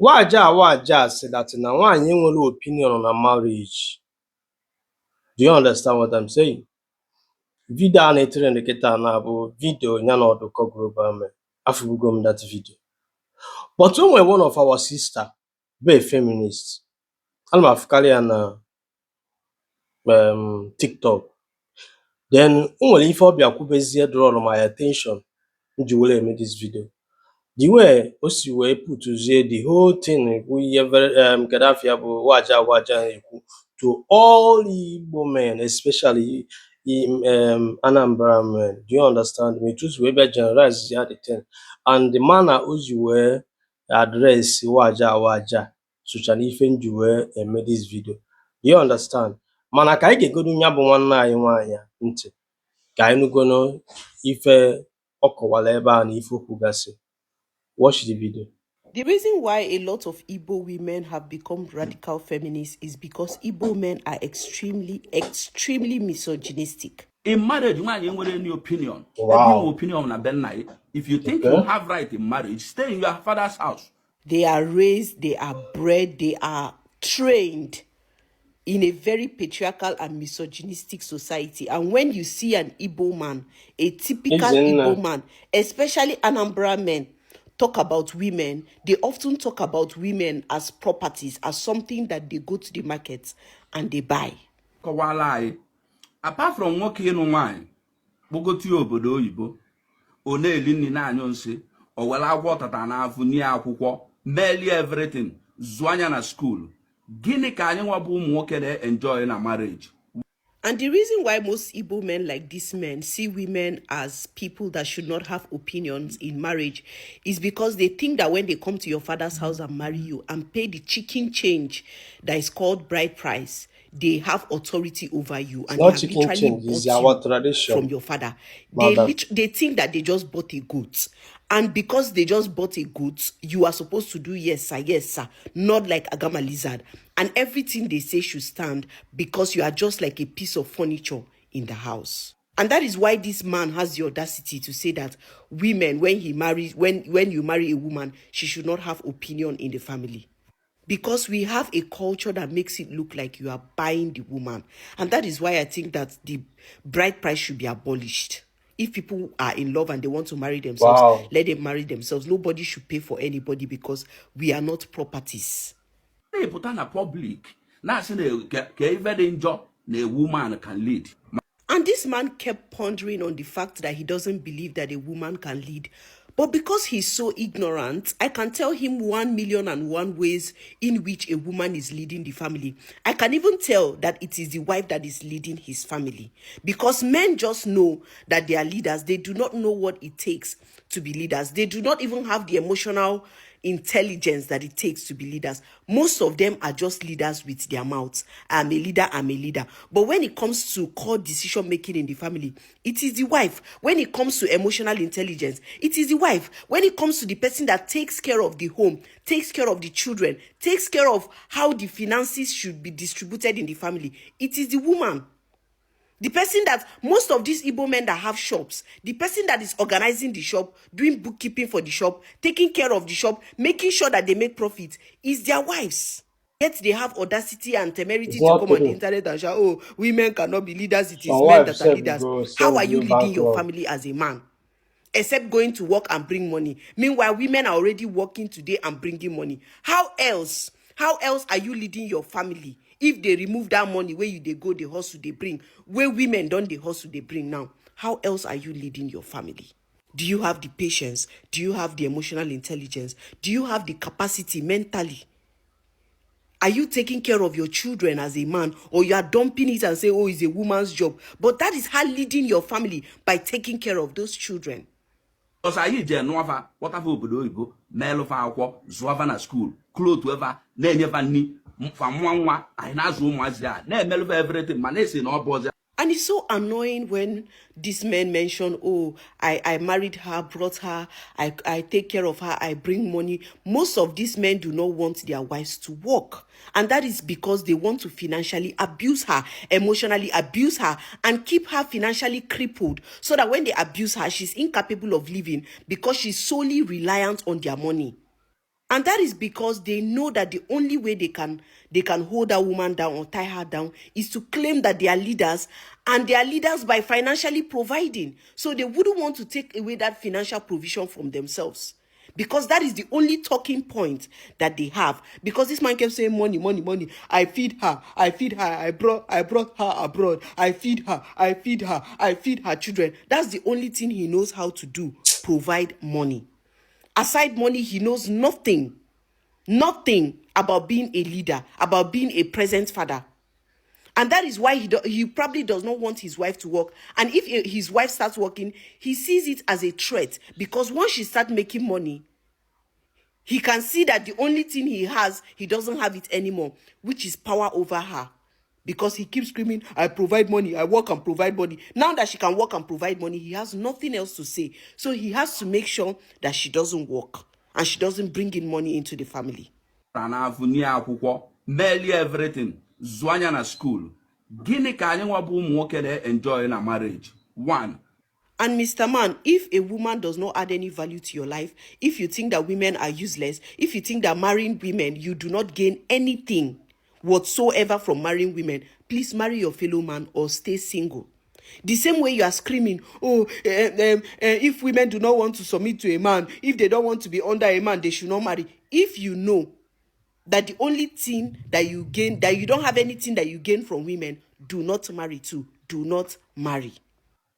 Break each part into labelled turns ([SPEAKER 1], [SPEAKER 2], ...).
[SPEAKER 1] Waja sị that na nwaanyị enwere opinion na marriage. Do you understand what I'm saying? Video a na-etrend kịta na bụ video ya na Ọdụkọ Global mere. Afụbugo m that video. But o nwere one of our sister bụ a feminist. Ana m afụkarị ya na TikTok. Then o nwere ife ọ bịa kwubezie draw my attention m ji were eme this video. The way o si wee putuzie the whole thing bụ ihe very kedu afa ya bụ Waja na-ekwu to all Igbo men, especially in Anambra men. Do you understand me? Etu o si wee bịa generalize ya the thing and the manner o ji wee address Waja socha n'ife m ji wee eme this video. Do you understand? Mana ka anyị ga-egodu ya bụ nwanne anyị nwaanyị a ntị ka anyị nụgono ife ọ kọwara ebe a na ife o kwugasị. Watch the video.
[SPEAKER 2] The reason why a lot of Igbo women have become radical feminists is because Igbo men are extremely, extremely misogynistic.
[SPEAKER 3] In marriage, nwaanyị enwere any opinion. Ebe inwe opinion na be nna gị. If you think you have right in marriage, stay in your father's house.
[SPEAKER 2] They are raised, they are bred, they are trained in a very patriarchal and misogynistic society. And when you see an Igbo man, a typical
[SPEAKER 1] Ezinne.
[SPEAKER 2] Igbo man, especially Anambra men, talk about women, they often talk about women as properties, as something that they go to the market and they buy.
[SPEAKER 3] Kọwala anyị, apart from nwoke ịnụ nwaanyị kpọgote ya obodo oyibo, ọ na-eli nri na-anyụ nsị, o were agwọ ọtata n'afọ nye ya akwụkwọ, melie everything, zụọ anya na school, gịnị ka anyị nwa bụ ụmụ nwoke na-enjoy na marriage?
[SPEAKER 2] And the reason why most Igbo men like these men see women as people that should not have opinions in marriage is because they think that when they come to your father's house and marry you and pay the chicken change that is called bride price, they have authority over you
[SPEAKER 1] It's
[SPEAKER 2] and they
[SPEAKER 1] not
[SPEAKER 2] have
[SPEAKER 1] chicken
[SPEAKER 2] literally
[SPEAKER 1] change, it's
[SPEAKER 2] bought
[SPEAKER 1] our
[SPEAKER 2] you
[SPEAKER 1] tradition.
[SPEAKER 2] From your father. They
[SPEAKER 1] Madam.
[SPEAKER 2] They think that they just bought a goat. And because they just bought a goat, you are supposed to do yes sir, not like Agama lizard. And everything they say should stand because you are just like a piece of furniture in the house. And that is why this man has the audacity to say that women, when he marries, when you marry a woman, she should not have opinion in the family, because we have a culture that makes it look like you are buying the woman. And that is why I think that the bride price should be abolished. If people are in love and they want to marry themselves, let them marry themselves. Nobody should pay for anybody because we are not properties.
[SPEAKER 3] Na-epụta na public na-asị na ka ife dị njọ na a woman can lead.
[SPEAKER 2] And this man kept pondering on the fact that he doesn't believe that a woman can lead. But because he's so ignorant, I can tell him 1,000,001 ways in which a woman is leading the family. I can even tell that it is the wife that is leading his family. Because men just know that they are leaders. They do not know what it takes to be leaders. They do not even have the emotional intelligence that it takes to be leaders. Most of them are just leaders with their mouths. "I'm a leader, I'm a leader." But when it comes to core decision making in the family, it is the wife. When it comes to emotional intelligence, it is the wife. When it comes to the person that takes care of the home, takes care of the children, takes care of how the finances should be distributed in the family, it is the woman. The person that most of these Igbo men that have shops, the person that is organizing the shop, doing bookkeeping for the shop, taking care of the shop, making sure that they make profit, is their wives. Yet they have audacity and temerity
[SPEAKER 1] It's
[SPEAKER 2] to
[SPEAKER 1] not
[SPEAKER 2] come on the
[SPEAKER 1] true.
[SPEAKER 2] internet and shout, "Oh, women cannot be leaders, it is
[SPEAKER 1] Some
[SPEAKER 2] men
[SPEAKER 1] wives
[SPEAKER 2] that are
[SPEAKER 1] sef
[SPEAKER 2] leaders."
[SPEAKER 1] go
[SPEAKER 2] How are
[SPEAKER 1] send
[SPEAKER 2] you
[SPEAKER 1] you
[SPEAKER 2] leading your
[SPEAKER 1] bankrupt.
[SPEAKER 2] Family as a man? Except going to work and bring money. Meanwhile, women are already working today and bringing money. How else? How else are you leading your family if they remove that money where you dey go, dey hustle, dey bring, where women don dey hustle, dey bring now? How else are you leading your family? Do you have the patience? Do you have the emotional intelligence? Do you have the capacity mentally? Are you taking care of your children as a man, or you are dumping it and say, "Oh, it's a woman's job"? But that is how leading your family, by taking care of those children.
[SPEAKER 3] Ọsọ anyị jee nụọfa, kpọtafa obodo oyibo, meelụfa akwụkwọ, zụọfa na school, clothe eva, na-enyefa nri, fa nwa nwa, anyị na-azụ ụmụazị a, na-emelụfa everything, ma na-esi na ọ bụ ọzọ.
[SPEAKER 2] And it's so annoying when these men mention, "Oh, I married her, brought her, I take care of her, I bring money." Most of these men do not want their wives to work. And that is because they want to financially abuse her, emotionally abuse her, and keep her financially crippled so that when they abuse her, she's incapable of living because she's solely reliant on their money. And that is because they know that the only way they can hold that woman down or tie her down is to claim that they are leaders, and they are leaders by financially providing. So they wouldn't want to take away that financial provision from themselves, because that is the only talking point that they have. Because this man kept saying, "Money, money, money. I feed her, I feed her, I brought her abroad. I feed her, I feed her, I feed her children." That's the only thing he knows how to do: provide money. Aside money, he knows nothing, nothing about being a leader, about being a present father. And that is why he probably does not want his wife to work. And if his wife starts working, he sees it as a threat, because once she starts making money, he can see that the only thing he has, he doesn't have it anymore, which is power over her. Because he keeps screaming, "I provide money, I work and provide money." Now that she can work and provide money, he has nothing else to say. So he has to make sure that she doesn't work and she doesn't bring in money into the family.
[SPEAKER 3] N'afọ nye akwụkwọ melie everything, zụọ anya na school. Gịnị ka anyị nwa bụ ụmụ nwoke na-enjoy na marriage? One.
[SPEAKER 2] And Mr. Man, if a woman does not add any value to your life, if you think that women are useless, if you think that marrying women, you do not gain anything whatsoever from marrying women, please marry your fellow man or stay single. The same way you are screaming, "Oh, if women do not want to submit to a man, if they don't want to be under a man, they should not marry." If you know that the only thing that you gain, that you don't have anything that you gain from women, do not marry too. Do not marry.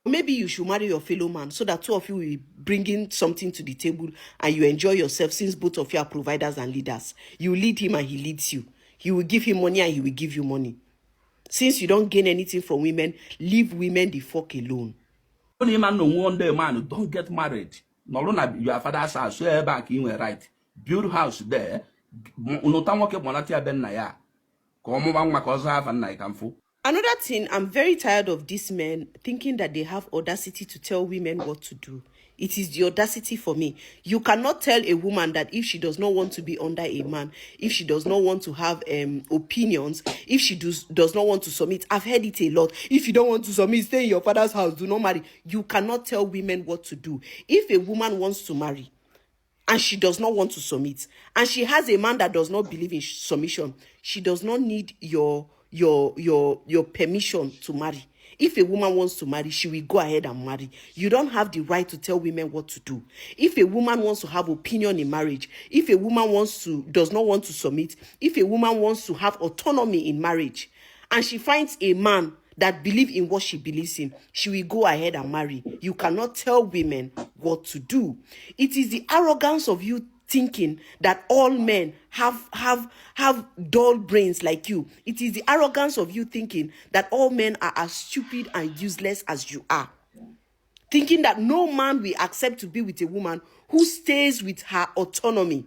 [SPEAKER 2] Maybe you should marry your fellow man so that two of you will be bringing something to the table and you enjoy yourself, since both of you are providers and leaders. You lead him and he leads you. You will give him money and he will give you money. Since you don't gain anything from women, leave women the fuck alone.
[SPEAKER 3] Ọ na ịma na onwe ndị man, don't get married. Nọrụ na your father's house, so ebe a ka ị nwere right. Build house there. Nụta nwoke, kpọnata ya be nna ya ka ọ mụba nwa, ka ọ zaa afa nna ya ka mfụ.
[SPEAKER 2] Another thing, I'm very tired of these men thinking that they have audacity to tell women what to do. It is the audacity for me. You cannot tell a woman that if she does not want to be under a man, if she does not want to have opinions, if she does not want to submit. I've heard it a lot. "If you don't want to submit, stay in your father's house, do not marry." You cannot tell women what to do. If a woman wants to marry and she does not want to submit, and she has a man that does not believe in submission, she does not need your permission to marry. If a woman wants to marry, she will go ahead and marry. You don't have the right to tell women what to do. If a woman wants to have opinion in marriage, if a woman wants to does not want to submit, if a woman wants to have autonomy in marriage and she finds a man that believe in what she believes in, she will go ahead and marry. You cannot tell women what to do. It is the arrogance of you thinking that all men have dull brains like you. It is the arrogance of you thinking that all men are as stupid and useless as you are, thinking that no man will accept to be with a woman who stays with her autonomy.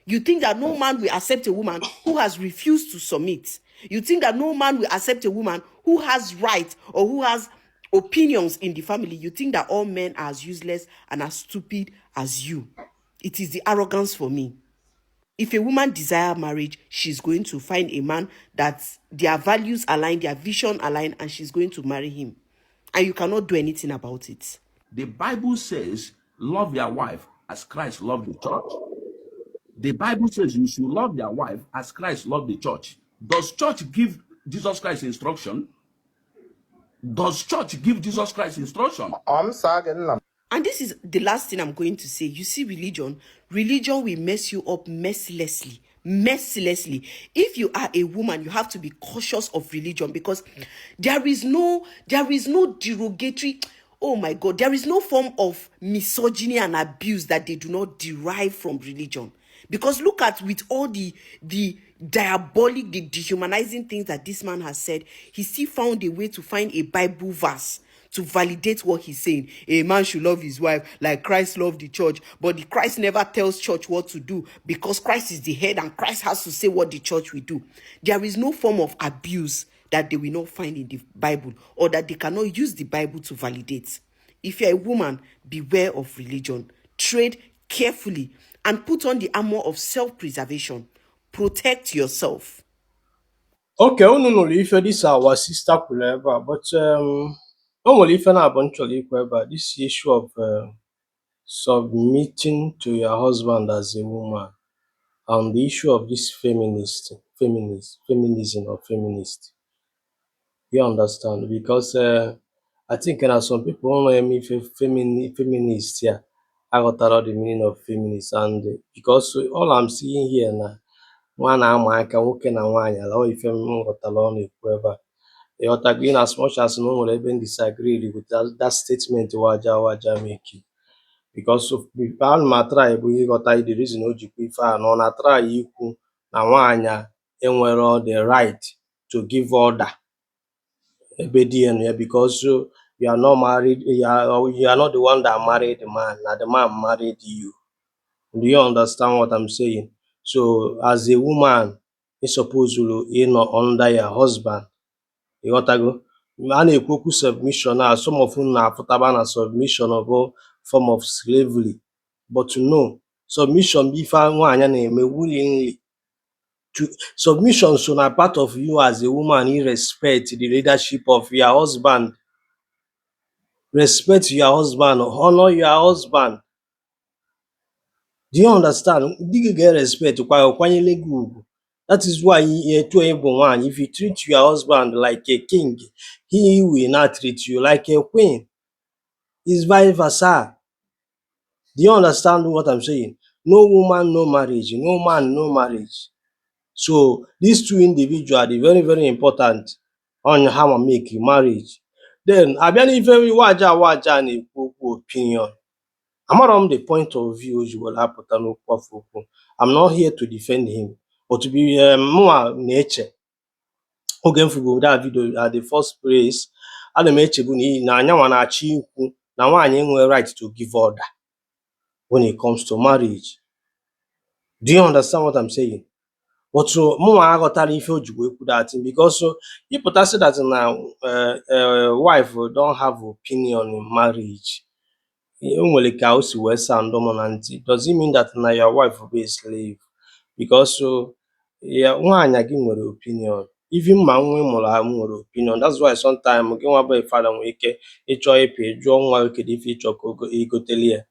[SPEAKER 2] You think that no man will accept a woman who has refused to submit. You think that no man will accept a woman who has right or who has opinions in the family. You think that all men are as useless and as stupid as you. It is the arrogance for me. If a woman desire marriage, she's going to find a man that their values align, their vision align, and she's going to marry him. And you cannot do anything about it.
[SPEAKER 3] The Bible says, "Love your wife as Christ loved the church." The Bible says you should love your wife as Christ loved the church. Does church give Jesus Christ instruction? Does church give Jesus Christ instruction?
[SPEAKER 4] Ọ m saa gị nna m.
[SPEAKER 2] And this is the last thing I'm going to say. You see, religion, religion will mess you up mercilessly. Mercilessly. If you are a woman, you have to be cautious of religion, because there is no derogatory, oh my God, there is no form of misogyny and abuse that they do not derive from religion. Because look at, with all the diabolic, the dehumanizing things that this man has said, he still found a way to find a Bible verse to validate what he's saying. A man should love his wife like Christ loved the church. But the Christ never tells church what to do, because Christ is the head and Christ has to say what the church will do. There is no form of abuse that they will not find in the Bible or that they cannot use the Bible to validate. If you're a woman, beware of religion. Tread carefully and put on the armor of self-preservation. Protect yourself.
[SPEAKER 1] Okay, unu nụrụ ife this our sister kwuru ebe a, but o nwere ife na-abụ m chọrọ ikwu ebe a. This issue of submitting to your husband as a woman. On the issue of this feminism or feminist. You understand? Because I think na some people na-eme ife feminist ya aghọtara the meaning of feminist, and because all I'm seeing here na nwa na-ama aka nwoke na nwaanyị ala ọ ife m ghọtara ọ na-ekwu ebe a. Ịghọtago? In as much as na o nwere ebe m disagree with that statement waja make, because of ana m atry bụ ịghọta the reason o ji kwu ife a, na ọ na-atry ikwu na nwaanyị enwero the right to give order ebe di ya nọ ya, because you are not married, you are not the one that married the man, na the man married you. Do you understand what I'm saying? So as a woman, ị suppose ịnọ under your husband. Ịghọtago? A na-ekwu okwu submission a, some of unu na-afụtaba na submission bụ form of slavery, but no, submission bụ ife nwaanyị na-eme willingly. To submission so na part of you as a woman, you respect the leadership of your husband, respect your husband, honor your husband. Do you understand? Di gị ga-respect kwa kwanyere gị ugwu. That is why etu onye bụ nwaanyị, if you treat your husband like a king, he will not treat you like a queen. It's vice versa. Do you understand what I'm saying? No woman, no marriage. No man, no marriage. So these two individuals are very, very important on how I make marriage. Then abịa n'ife waja na-ekwu okwu opinion. Amarọ m the point of view o ji were apụta n'okwu afọ okwu. I'm not here to defend him, but to be mụnwa na-eche oge m fụgo that video at the first place, ana m echebu na anyanwa na-achọ ikwu na nwaanyị enweghị right to give order when it comes to marriage. Do you understand what I'm saying? But so mụnwa aghọtara ife o ji wee kwu that thing, because ịpụta sị that na wife don't have opinion in marriage, o nwere ka o si wee sound m na ntị. Does it mean that na your wife bụ a slave? Because ya nwaanyị gị nwere opinion, even ma nwa ị mụrụ amụ nwere opinion. That's why sometimes gị nwa bụ a father nwere ike ịchọ ịpụ, jụọ nwa gị kedu ife ịchọ ka igoteli ya.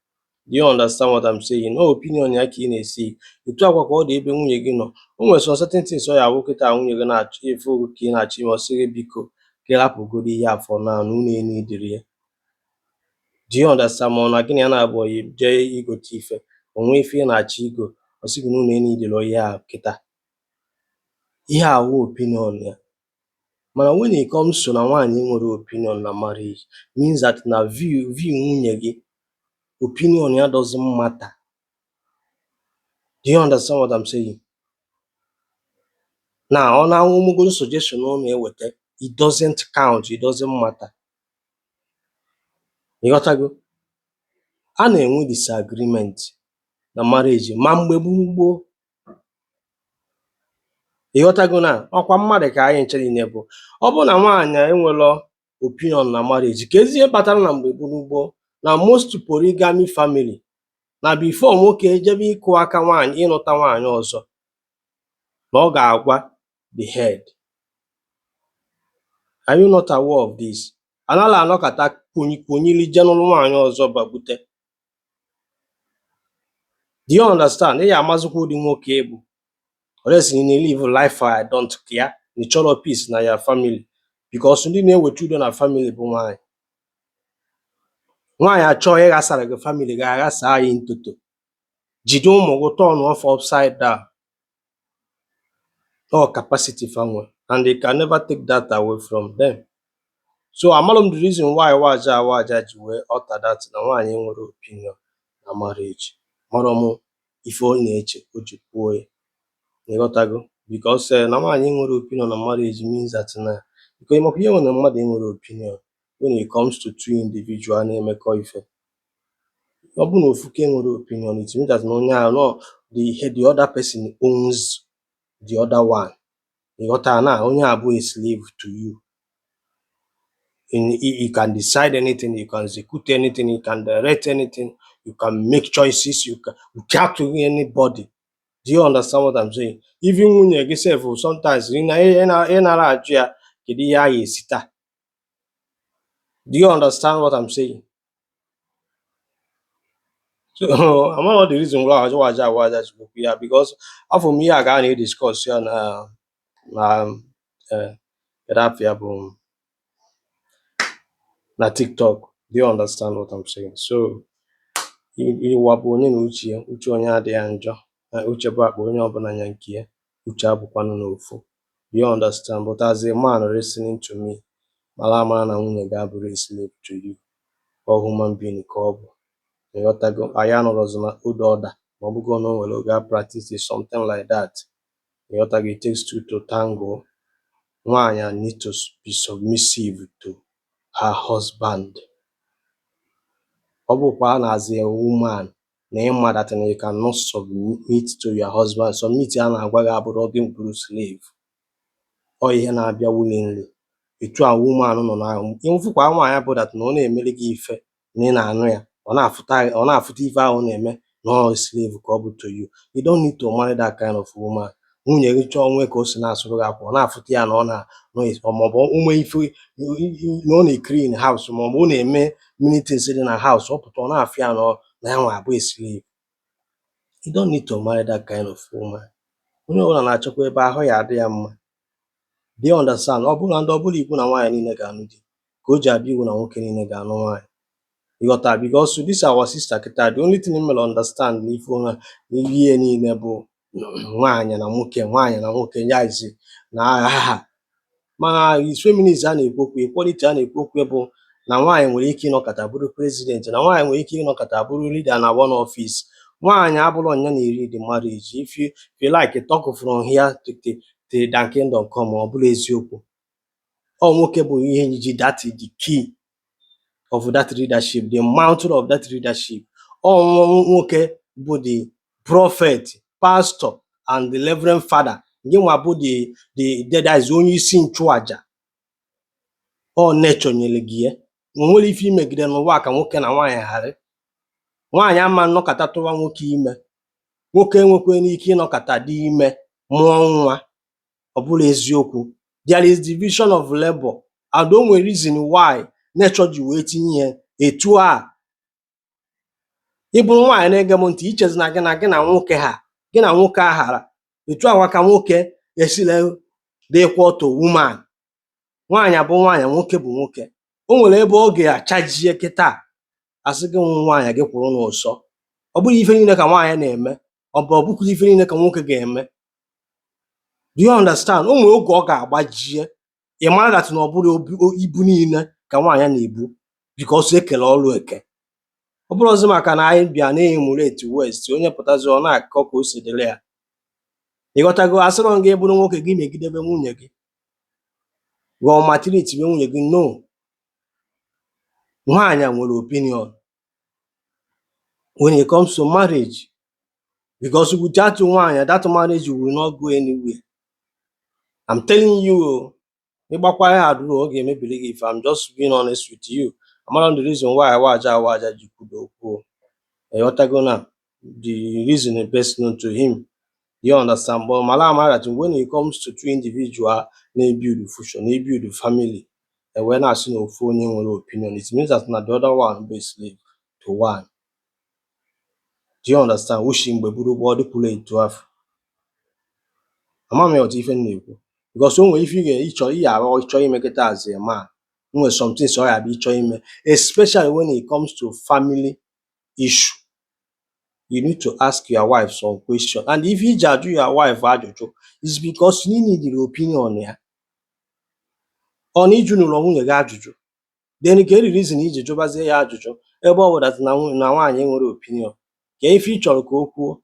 [SPEAKER 1] Do you understand what I'm saying? No opinion ya ka ị na-esi etu akwa ka ọ dị ebe nwunye gị nọ. O nwere some certain things ọ ya awụ kịta nwunye gị na-achọ ife ka ị na-achọ ime, ọ sị gị biko ka ị rapụgodo ihe afọ na na unu enidiri ya. Do you understand? Ma ọ na gị na ya na-abụọ ya jee igote ife, o nwee ife ị na-achọ igo, ọ sị gị na unu enidiri ihe a kịta. Ihe a wụ opinion ya. Mana when it comes to na nwaanyị nwere opinion na marriage, means that na view nwunye gị, opinion ya doesn't matter. Do you understand what I'm saying? Na ọ na-onwegoro suggestion ọ na-eweta, it doesn't count, it doesn't matter. Ịghọtago? A na-enwe disagreement na marriage ma mgbe gboo gboo. Ịghọtago? Na ọkwa mmadụ ka anyị nche niile bụ ọ bụrụ na nwaanyị enwero opinion na marriage, ka ezi ihe kpatara na mgbe gboo gboo na most polygamy family, na before nwoke ejebe ịkụ aka nwaanyị, ịnụta nwaanyị ọzọ, na ọ ga-agwa the head. Are you not aware of this? Anaghị anọkọta kwonyili jee nụrụ nwaanyị ọzọ bagbute. Do you understand? Ị ya amazikwa ụdị nwoke ị bụ, unless ị na-live life I don't care, ị chọrọ peace na your family, because ndị na-eweta udo na family bụ nwaanyị. Nwaanyị achọghị ịghasara gị family gị, aghasa anyị ntoto, jide ụmụ gị turn off upside down. All capacity fa nwe, and they can never take that away from them. So amarọ m the reason why waja ji wee utter that na nwaanyị nwere opinion na marriage. Marọ m ife ọ na-eche o ji kwuo ya. Ịghọtago? Because na nwaanyị nwere opinion na marriage means that na because ịmakwa ihe nwere na mmadụ enwere opinion when it comes to two individual na-emekọ ife. Ọ bụrụ na ofu ka enwere opinion, it means that na onye ahụ no the other person owns the other one. Ịghọta? Na onye a bụ a slave to you. You can decide anything, you can execute anything, you can direct anything, you can make choices, you can without anybody. Do you understand what I'm saying? Even nwunye gị sef, sometimes ị nara ajụ ya kedu ihe a ga-esi taa. Do you understand what I'm saying? So amarọ the reason why Waja ji okwu ya, because afọ m ihe a ga na-ediscuss ya na kedu afọ ya bụ na TikTok. Do you understand what I'm saying? So ịwa bụ onye na uche ya, uche onye adịghị ya njọ. Na uche bụ akpa onye ọbụla nya nke ya, uche abụkwanụ n'ofu. Do you understand? But as a man listening to me, mara amara na nwunye gị abụrụ a slave to you. Ọ human being ka ọ bụ. Ịghọtago? Anyị anọrọzi na old order, ma ọ bụgo na o nwere oge a practice something like that. Ịghọtago? It takes two to tango. Nwaanyị need to be submissive to her husband. Ọ bụkwa na as a woman na ịma that na you cannot submit to your husband. Submit a na-agwa gị abụrụ gị bụrụ slave. Ọ ihe na-abịa willingly. Etu a woman nọ na ịfụkwa nwaanyị bụ that na ọ na-emere gị ife na ị na-anụ ya, ọ na-afụta ife ahụ ọ na-eme na ọ slave ka ọ bụ to you. You don't need to marry that kind of woman. Nwunye gị chọọ nwee ka o si na-asụrụ gị akwa, ọ na-afụta ya na ọ na maọbụ ụmụ ife na ọ na-clean house, maọbụ ọ na-eme many things dị na house, ọ pụta ọ na-afụ ya na ọ na ya nwa abụ a slave. You don't need to marry that kind of woman. Onye ọbụla na-achọkwa ebe ahụ ya adị ya mma. Do you understand? Ọ bụrụ na ndị ọ bụrụ ikwu na nwaanyị niile ga-anụ di ka o ji abịa iwu na nwoke niile ga-anụ nwaanyị. Ịghọta? Because this our sister kịta, the only thing m mere understand n'ife onwe n'ihe niile bụ nwaanyị na nwoke, nwaanyị na nwoke ya izi na ha. Mana is feminist a na-ekwu okwu, equality a na-ekwu okwu bụ na nwaanyị nwere ike ịnọkọta bụrụ president, na nwaanyị nwere ike ịnọkọta bụrụ leader na one office. Nwaanyị abụrụ nya na-eri the marriage. If you like talk from here to thy kingdom come, ọ bụrụ eziokwu, ọ nwoke bụ ihe ji that the key of that leadership, the mantle of that leadership. Ọ nwoke bụ the prophet, pastor and the reverend father. Gị nwa bụ the that is onye isi nchụaja. Ọ nature nyere gị ya. O nwere ife imegide n'ụwa ka nwoke na nwaanyị ghara. Nwaanyị ama nnọkọta tụwa nwoke ime, nwoke enwekwana ike ịnọkọta dị ime mụọ nwa. Ọ bụrụ eziokwu, there is division of labor, and o nwere reason why nature ji wee tinye ya etu a. Ị bụrụ nwaanyị na-ege m ntị, ichezina gị na nwoke ha, gị na nwoke aghara etu awa ka nwoke esile dị equal to woman. Nwaanyị bụ nwaanyị, nwoke bụ nwoke. O nwere ebe ọ ga-achajie kịta asị gị nwa nwaanyị gị kwụrụ n'ụsọ. Ọ bụghị ife niile ka nwaanyị na-eme, ọ bụghị ife niile ka nwoke ga-eme. Do you understand? O nwere oge ọ ga-agbajie, ị mara that na ọ bụrụ ibu niile ka nwaanyị na-ebu, because ekele ọrụ eke. Ọ bụrụzi maka na anyị bịa na-emulate West, onye pụtazi ọ na-akọ ka o si dịrị ya. Ịghọtago? Asịrọ gị bụrụ nwoke gị megidebe nwunye gị, gụọ maltreat nwunye gị, no. Nwaanyị nwere opinion when it comes to marriage, because without nwaanyị, that marriage will not go anywhere. I'm telling you o. Ịgbakwa ya adụrụ, ọ ga-emebiri gị ife. I'm just being honest with you. Amara m the reason why Waja ji kwudo okwu o. Ịghọtago? Na the reason is best known to him. You understand? But mara amara that when it comes to two individual na-ebuild future, na-ebuild family, e wee na-asị na ofu onye nwere opinion, it means that na the other one bụ a slave to one. Do you understand? Which mgbe buru gboo ọ dịkwuru etu afọ. Ama m ịghọta ife m na-ekwu, because o nwere ife ị ga ịchọ ị arụ ịchọ ime kịta as a man. O nwere some things ọ ya bụ ịchọ ime, especially when it comes to family issue, you need to ask your wife some question. And if iji ajụ your wife ajụjụ is because you need the opinion ya. Ọ na ịjụ nụrụ nwunye gị ajụjụ, then ka eri reason iji jụbazie ya ajụjụ, ebe ọ bụ that na nwaanyị nwere opinion, ka ife ị chọrọ ka o kwuo.